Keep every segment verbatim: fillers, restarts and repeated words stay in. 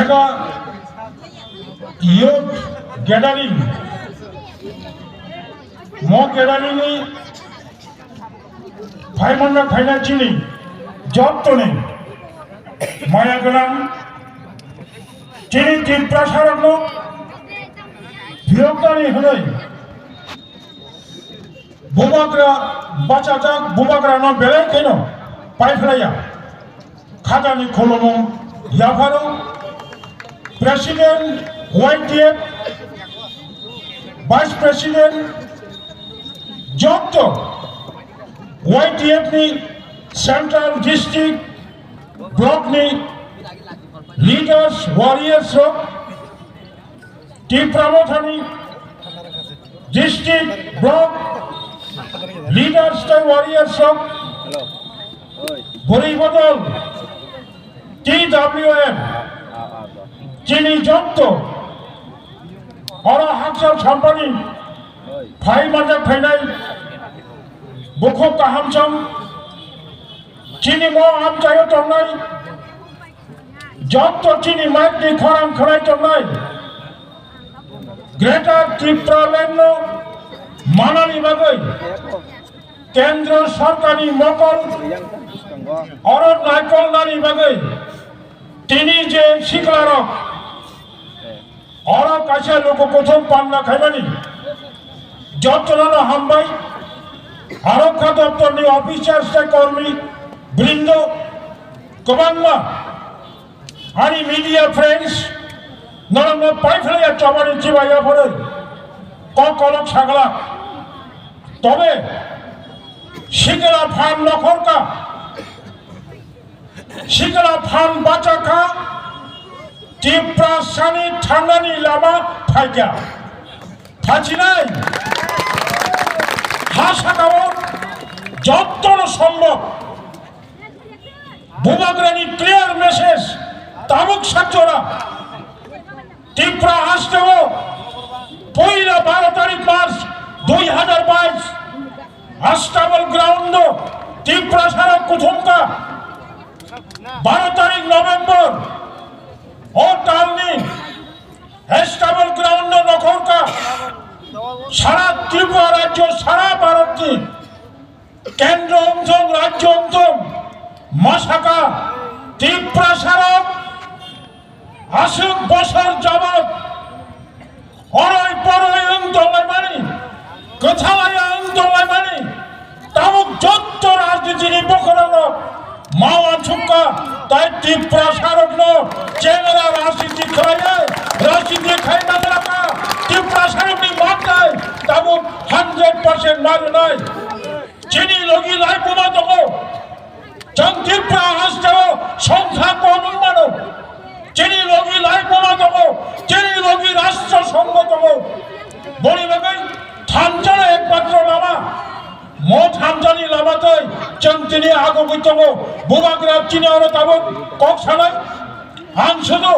Ka youth gathering, mo gathering ni phaimanda phaina chini jottoni maya gwnang chini Tiprasarokno phiyoknani hwnwi bubagra bachajak bubagrano belai kheno paiphlaiya. Khajani khulumung yapharo President Y T F, Vice President, jotto Y T F ni Central District Block ni leaders, warriors rok, Tipra Mothani district, block leaders tei warriors rok, bwrwi bodol, T W M, chini jotto oro hakchal sampani phai manjak phainai bukhuk kaham chong, chini mo amchaio tongnai jotto chini mic ni khorang khwnai tongnai Greater Tipraland no manani bagwi Kendro Sorkarni mokol oro naikolnani bagwi tini je siklarok oro kaisa luku kuthum panna khaimani jottono hambai. Arokha doptorni officers tei kormi brindo kwbangma ani media friends norokno paiphlaiya chobani chibai yapharwi kok kolok saglak. Tobe sikla phan nokhorka, sikla phan bachakha, Tiprasani thangnani lama phaikha. Phachinai ha sakao jottono sombok Bubagrani clear message tabuk sakjora. Tipra hasteo poila baro tarik March dui hajar bais Astabal ground o Tiprasarok kuthumkha. Baro tarik November o talni Astabal ground o nokhorkha. Sara Tripura rajyo, sara Bharatni Kendro wngthung, rajyo wngthung, ma sakha Tiprasarok aswk bosor jabot oroi poroi wng tonglaimani, kwthalaya wng tonglaimani, tabuk jotto rajnitini bokhorokno ma uansukha, tai Tiprasarokno chengera rajniti khlaiwi rajniti khai manglakha, Tiprasarokni manthai tabuk hundred percent ma rwnai. Chini logi lai buma tongo. Chwng Tripura hasteo songkha kom wng mano. Chini logi lai buma tongo. Chini logi rashtra songho tongo. Boni bagwi thansa no ekmatro lama. Mo thansani lama tei chwng tini agogwi tongo. Bubagra chini oro tabuk kok sanai. Ang sudu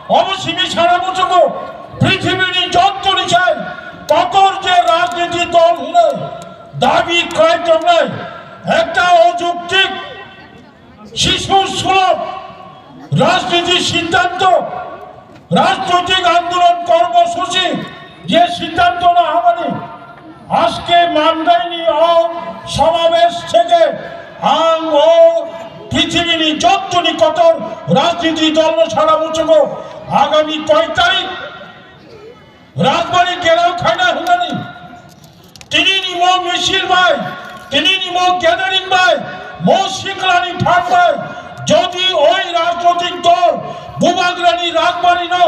obo simi sana muchungo. Prithibini jottoni sai kotor je rajniti dol hwnwi dabi khlai tongnai ekta ojuktik, sisur sulok rajniti siddhanto, rajnoitik andolon kormosuchi je siddhanto na hamani, ajke mandaini o somabesh theke ang o prithibini jottoni kotor rajniti dolno sana muchungo agami koi tarik Rajbari gherao khaina hwnmani. Tinini mo misil bai, tinini mo gathering bai, mo siklani phan bai, jodi oi rajnoitik dol Bubagrani Rajbari no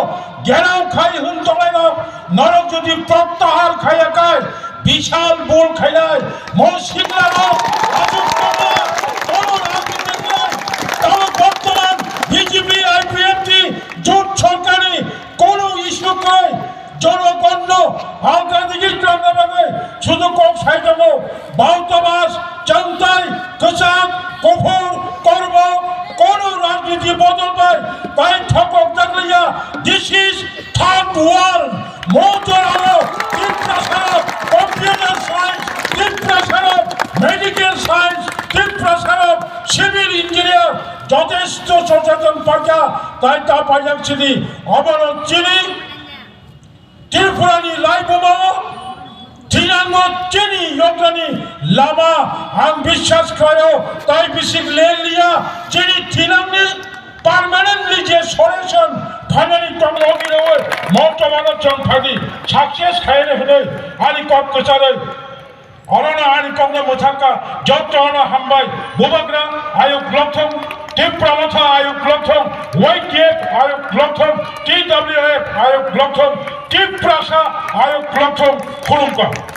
gherao khai hwn tongnai no norok jodi prottahar khaiya khai bishal bul khainai mo sikla no ajok tongma kono rajniti khlai tamo bortoman B J P I P F T jut sorkarni kono issue khlai Jonogonno alkadigi twlangna bagwi sudu kok sai tongo. Bautabas, changtai, kwchak, kuphur, kormo, kono rajniti bodol bai tai thokok jakliya. This is third world. Mo jorao Tiprasarok computer science, Tiprasarok medical science, Tiprasarok civil engineer, jote Sochajak paikha, tai ta paijak sidi, obono chini Tripurani laibumao thinango chini yokrani lama ang biswas khlaio, tai bisik leliya chini thinangni permanently je solution phainani tongmani rowe motomano chong phaidi success khaire hinoi ani kok kwcharoi. Orono ani kokno mwthangkha, jotono hambai. Bubagra ayuk lokthung, Tipra Motha ayuk lokthung, Y T F ayuk lokthung, T W F ayuk lokthung, Tiprasa ayuk lokthung, khulumkha.